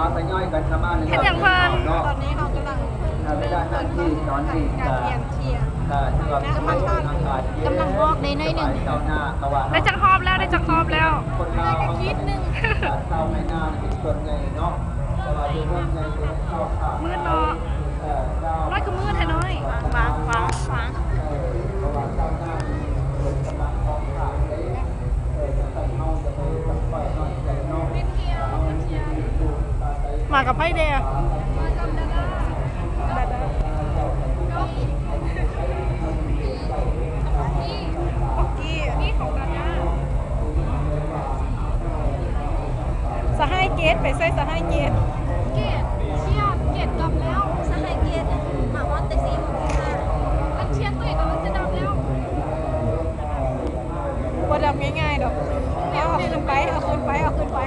ເຮັດຫຍັງເພິ່ນ? ຕອນນີ້ເຮົາກຳລັງ ເວລານັ້ນທີ່ຕອນນີ້ກະ ກຳລັງ ກຳລັງອອກໄດ້ໜ້ອຍໜຶ່ງ ໄດ້ຈັກຮອບແລ້ວ ໄດ້ຈັກຮອບແລ້ວ? ໄດ້ກະຂີດໜຶ່ງ ມືດເນາະ ນ້ອຍຄືມືດແທ້ນ້ອຍ. ວາງ ວາງ ວາງ ວາງ. ມາກັບໃຜແດ່? ມາກັບດາດາ ດາດາ ປັອກກີ້ ອັນນີ້ຂອງດາດາ. ສະຫາຍເກດ ໄປໃສສະຫາຍເກດ? ເກດ ເກດກັບແລ້ວ ສະຫາຍເກດ ມາຮອດແຕ່ສີ່ໂມງສິບຫ້າ ອັນທຽນໂຕເອງກຳລັງຈະດັບແລ້ວ ບໍ່ດັບງ່າຍໆດອກ. ເອົາ ເອົາຄືນໄປ ເອົາຄືນໄປ ເອົາຄືນໄປ.